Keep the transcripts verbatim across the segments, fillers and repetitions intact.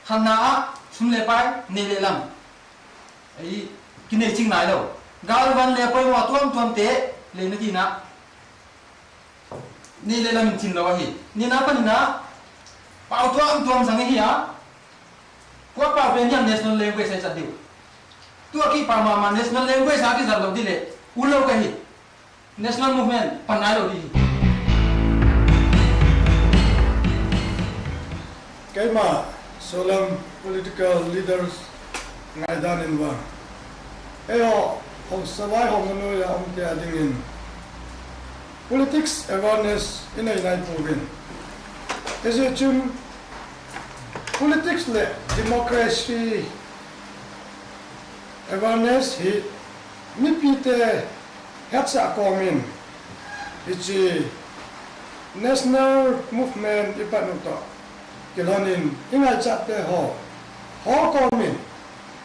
Khatna ah, sum le pai, nei le lam, ei, kinei ching nailo. Gâl van le poimaw tuamtuamte, leina tina nei le lam in chin lo ahi. Nina panina, pau tuamtuam zang ahi a. Kua pau pen hiam national language ahi chat diu. Tua kipat ma ma national language a kizat lo di leh, u lo ka hi. National movement pan nailo di hi. Keima Sulam political leaders ngaidan in va, eihaw, hausavai haw nuai a umte a dingin politics awareness i nei nai puau in. Hizia chun politics leh democracy awareness hi mipite hetsah kawm in, hiche national movement i pat uh tawh kilhon in i ngaichatte haw, haw kawm in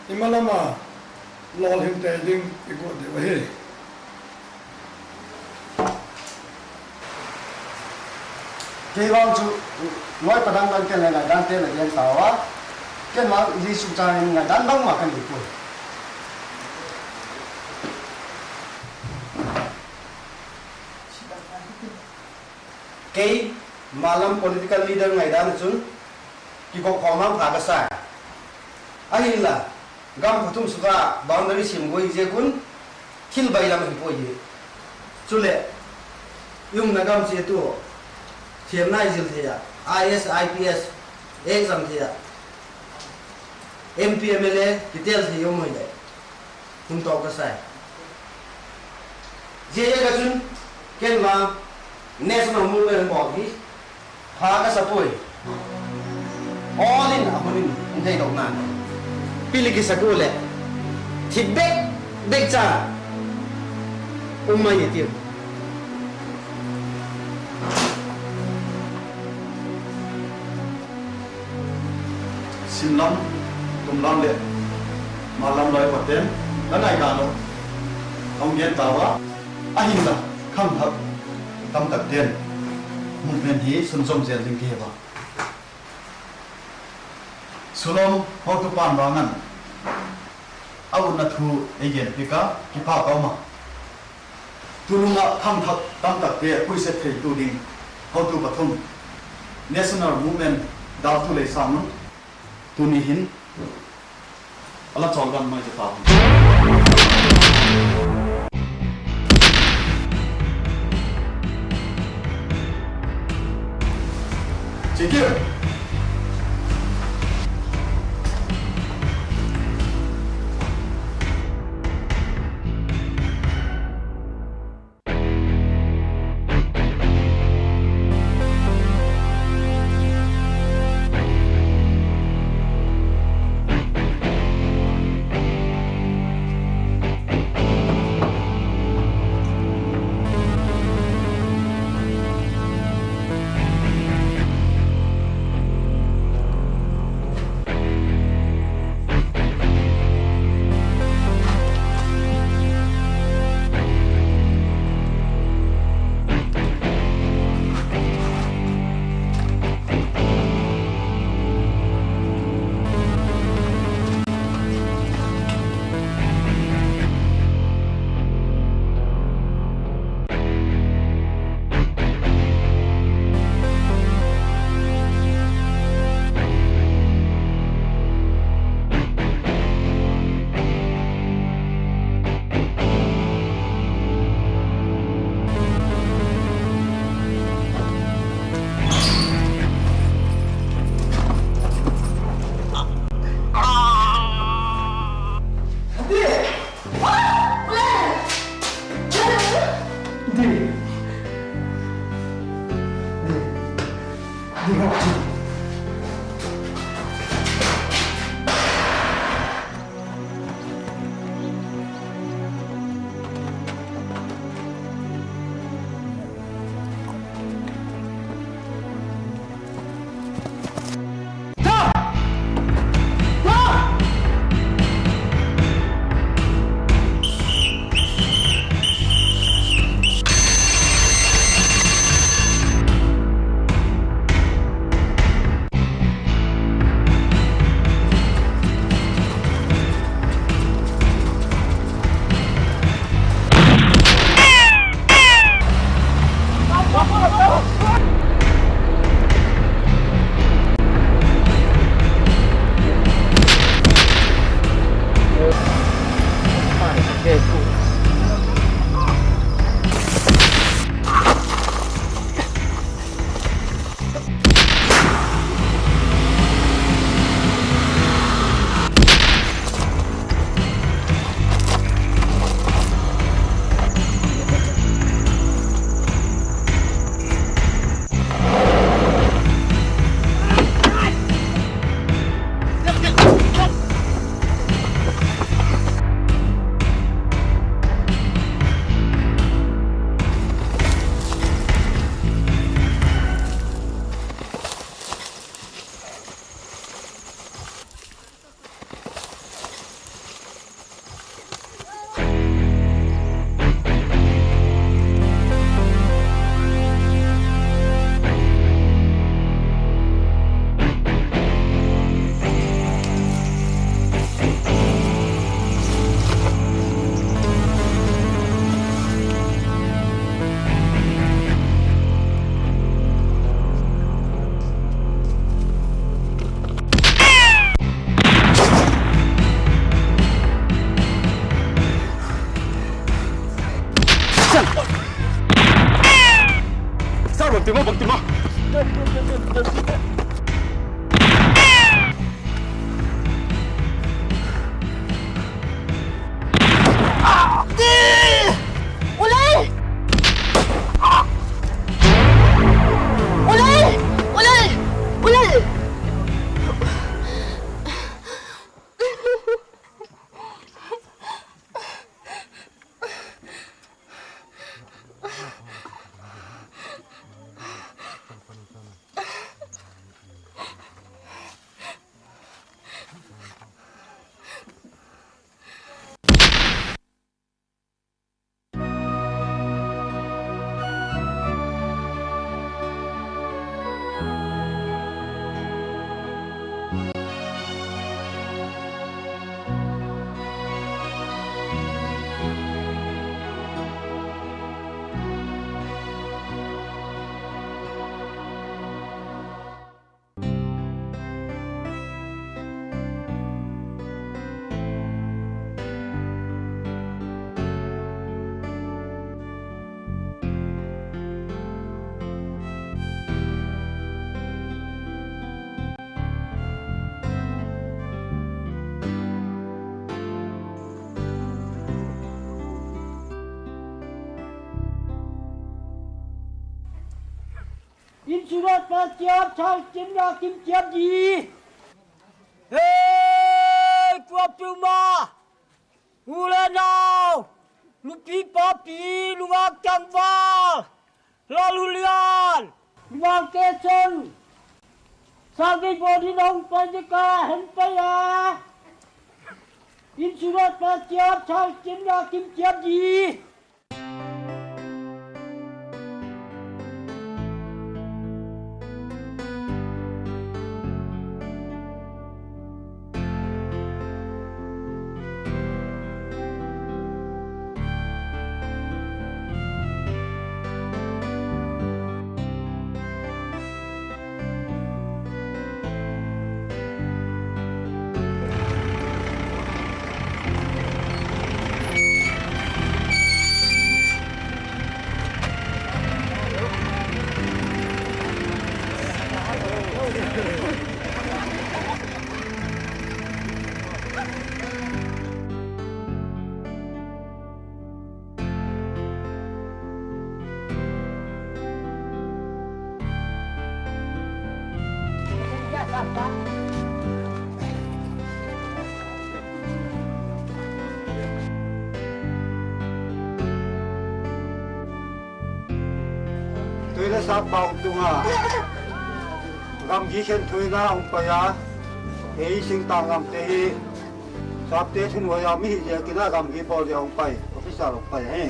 i malam a lawlhing tei ding i guat diu ahi. Kei vang chu, nuai padang dang ken le ngaidante la gen tau a, ken vang zia sung chang in ngaidan bangma ka nei puai. Kei, malam political leader ngaidan ah chun, kikop khawm a pha ka sai. Ahinla, gam phathum suk a boundary siam guai ziak un, thil bailam ahi puai hi. Chuleh, i umna gam chiat u, thiamna i zil thei a, IAS, IPS, exam thei a, MP, MLA kitel thei um hileh, hun tawk ka sai. Zia ziak a chun, ken vang national movement bawl hi pha ka sa puai. All in a hun in hung theidokna, pil i kisak u leh, thi bek bek cha um mai i tiu. Sim lam, tum lam leh mal lam loi paten la ngaidan uh a hung gen tau a, ahinla khangthak tamtakte'n movement hi sunzawm zel ding ki he a. Sulom hotupa'n vang an a utna thu ei gen piak a, kipâk a um a. Tunung ah khangthak tamtakte puiset theitu ding hotu pathum, national movement daltu lei sâng un, tuni hin a la chawl gam mai ta tau. Chitiu. Surat pa chiam, thal chiam, la kim chiam di. Hei, tua piu ma. U le nau, nupi papi, nungak tangval, lal u lian, nungak te chun, sangei bawl ding a hung pai ding ka hen pai a. In surat pa chiam, thal chiam, la kim chiam di. Tu'hin a sap pau tung a, gamgi khen tu'hin a hung pai a, ei singtang gamte hi, sapte thunuai a mi hi ziakin a gamgi bawl dia hung pai, officer hung pai hi.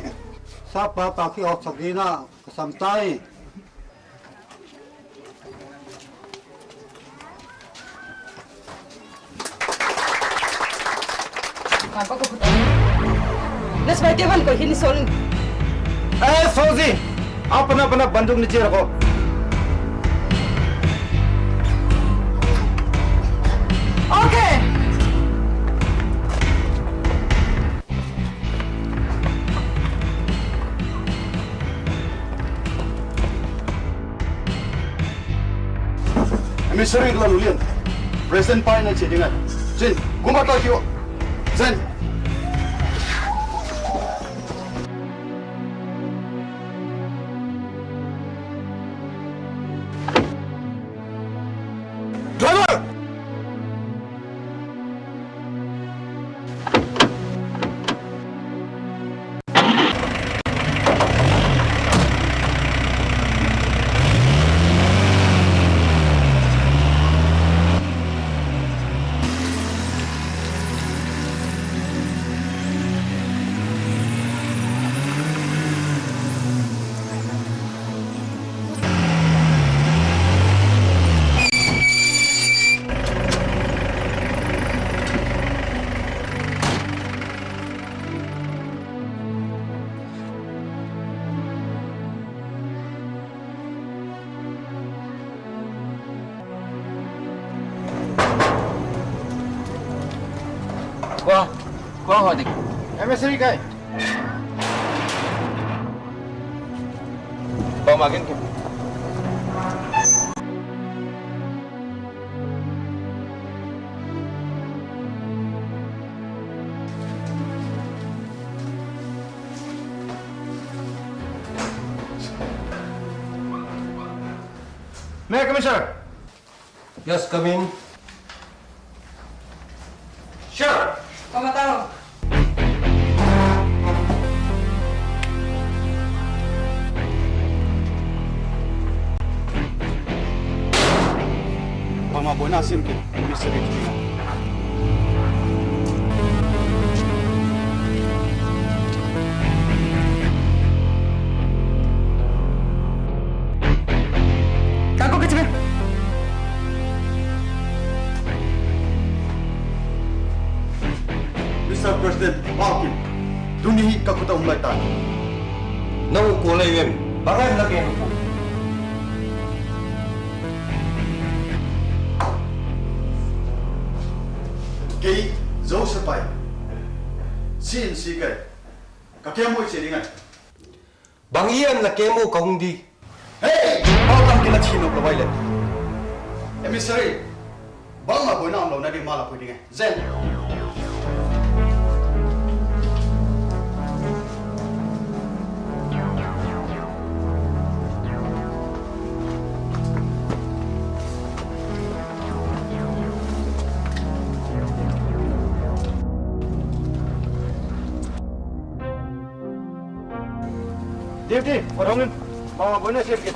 Sap pa pa khi awksak ding a ka sam tai. Let's buy te van ko hin sol. ए फौजी, अपना अपना बंदूक नीचे रखो। Okay. Emissary la lu lian. President pa in a chia ding a. Zin, kum a ta kio. Zin. Driver! Kua, kua ho dik. Emissary kai. Bangma gin kim. May I come in, sir? Yes, come in. Sir. Come on. Bangma buaina sim kit, Mister Rich. Ka ko ka chi. Mister President, Bakin, tuni hi ka khut a um lai ta. Nang u ko lai em, bang em la gen u. Kei Joseph ai. C N C kai. Ka kemu chia ding ai. Bang hiam la kemu ka hung di. Hey! Pau tam kila chin ok lo vai le. Emissary. Bangma buaina um lo na ding ma la pui ding e. Zen. Duty, parong in. Mama boina sep kit.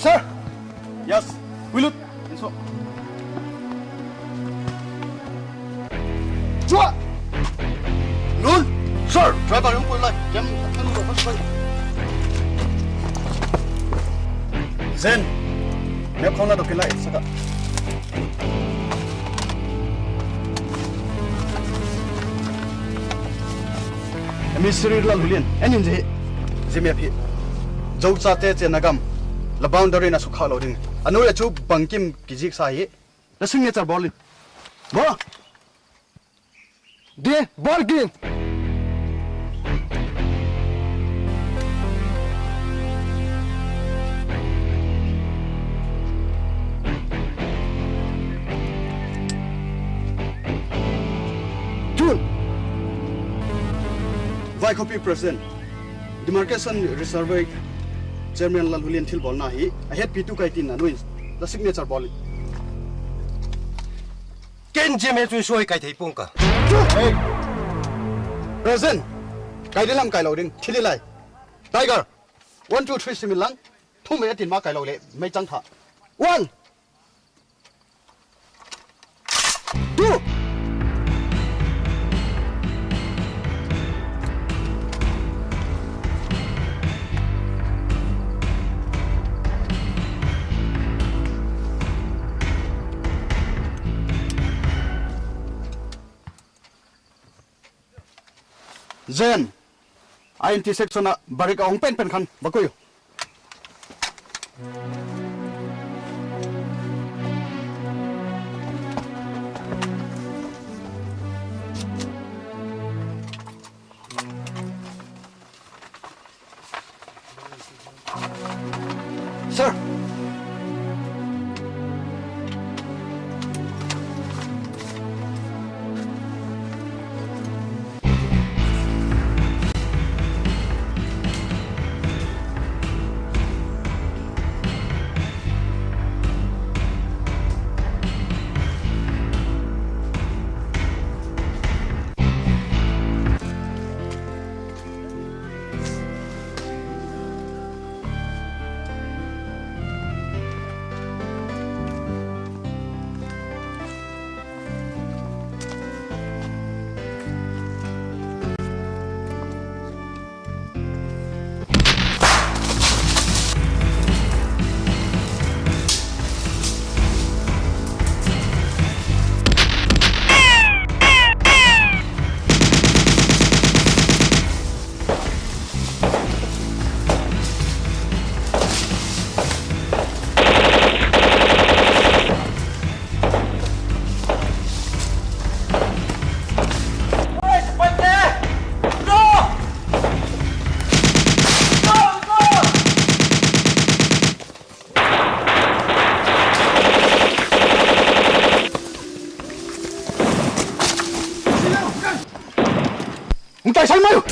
Sir! Yes, puilut. Inso. Chua! Nun! Sir! Driver hung pui lai. Kem, kem, kem. Zen. Map khawng la dok in lai, saka. Emissary Lalhulian, en in zi hi. Zia map hi Zochate chenna gam la boundary in a sukkhâk lo ding. A nuai ah chu bangkim kizik sa hi. La signature bawl in. Bawl. De, bawl kin. Chun. Vaikhopi President, Demarcation Reserve Chairman Lalhulian thilbawlna hi a hetpitu ka hi tin a nuai in la signature bawl in. Ken zia map chu suai kai thei pua'ng ka. President, kai di lam kai lo ding, thil i lai. Tiger, one, two, three sim inlang, thum mai a tin ma kai lo leh meichang tha. One, two. Zen, a intersection ah barrier a hung pen pen khan va koi u. Sir. Ai, sai mai u.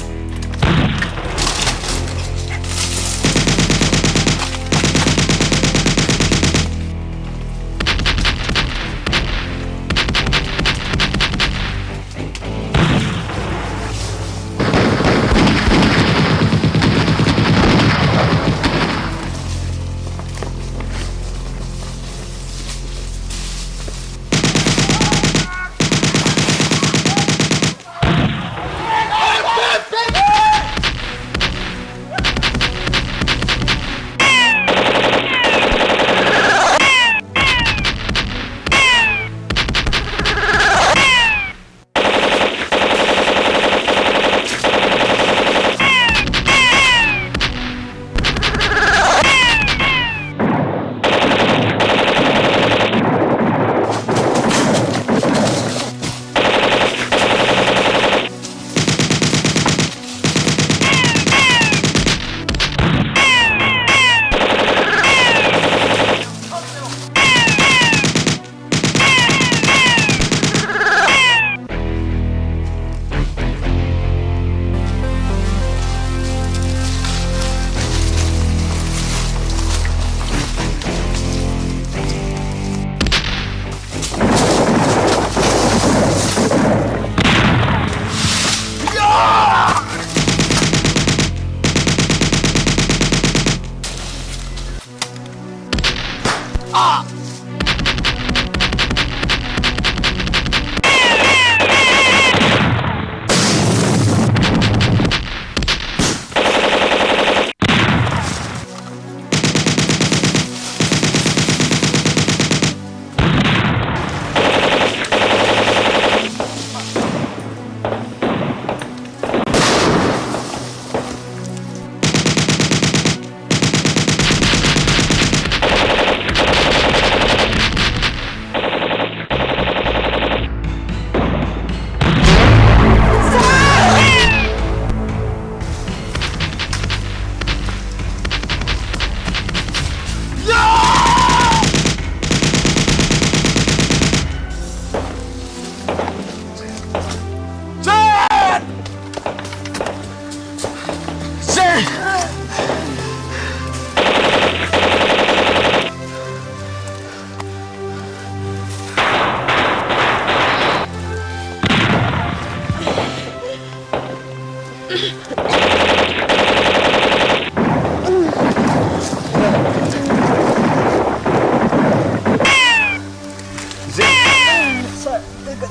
Zen.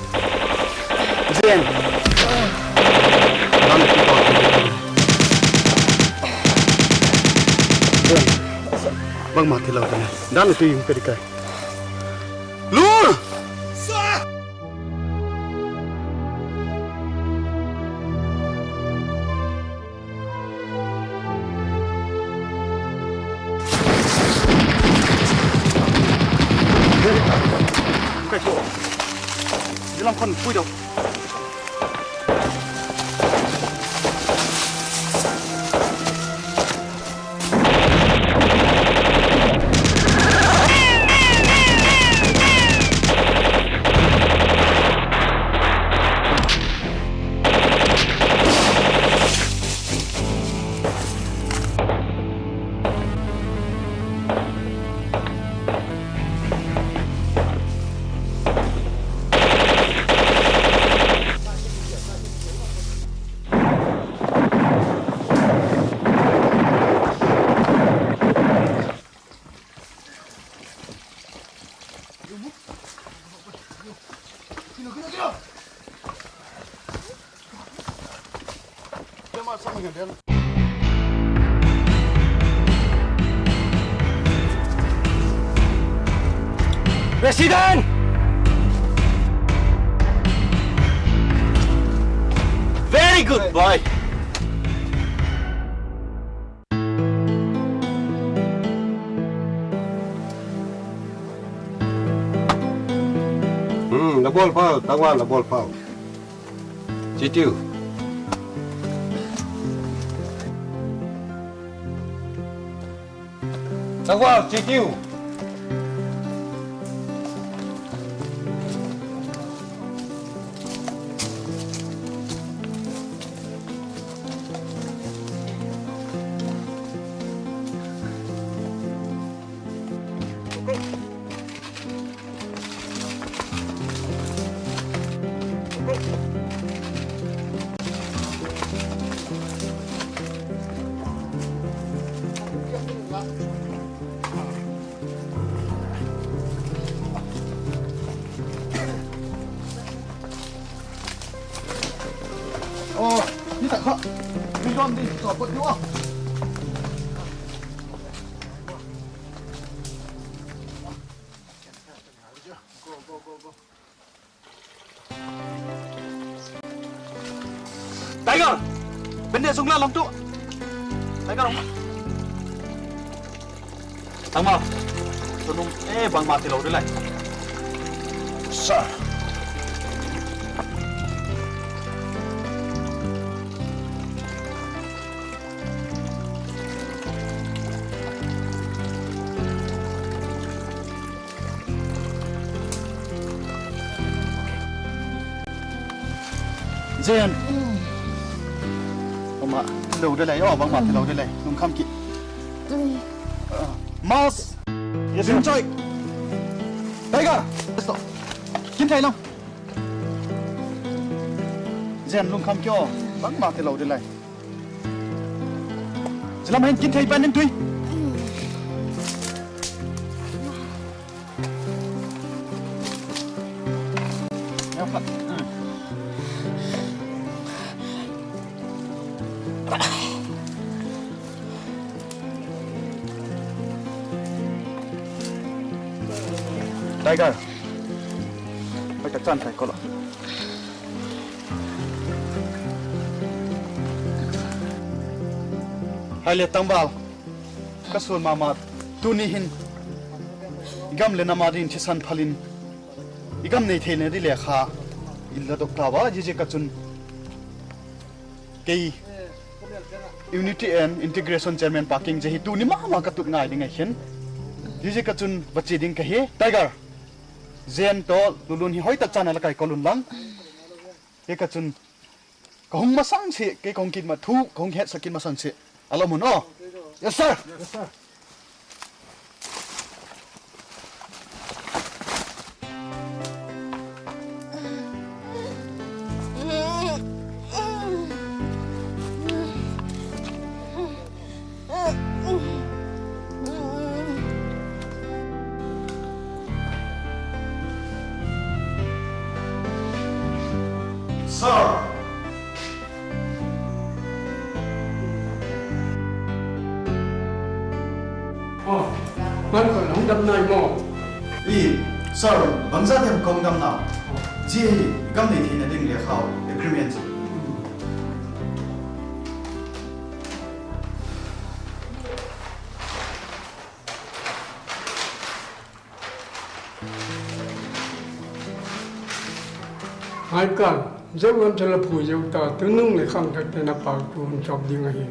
Zen. Bangma thi lo ta na. Dan a tui um ka di kai. Lu! Kai chu. Zia lam khun pui deu. President! Very good boy. Hmm, la bawl pau, Tangval, la bawl pau. Chitiu. Tangval, chitiu. Aw, ni tak kha. Mi don ding, chaw pot diu a. Tiger! Bende zung la lam tu. Tiger, ong. Tangma. Tunung, eh, bangma ti lo di lai. Sir. Jen. Ama, lo de lai, aw, bangma ti lo de lai. Lungkham ki. Mas. Yes, sir. Enjoy. Tiger. Stop. Kin thei lam. Jen, lungkham ki aw. Bangma ti lo de lai. Zia lam hin kin thei pan in tui. Tiger. Hoi tak chan thai ko la. Hai le Tangval. Ka suan ma ma, tuni hin i gam leh nam a ding thisan phal in, i gam nei theina di le kha i la dok tau a, ziaziak a chun kei Unity and Integration Chairman pa kiang zia hi tuni ma ma ka tut ngai ding ahi khin. Ziaziak a chun va chia ding ka hi. Tiger, Jen tawh Lulun hi hoi tak chan a la kai ko lun lang. Kei ka chun ka hung masang si, kei ka hung kit ma thu, ka hung hetsak kit masang si. A la mun aw. Yes, sir. Yes, sir. Sir. Aw, man ko hung dam nai maw? I, sir, bangzat hem ka hung dam nau? Zia hi gam nei theina ding le khau agreement chu. Hai ka, zeu lam chu la phu zeu ta, tunung leh khangthakte'n a pâktu hun chawp ding ahi.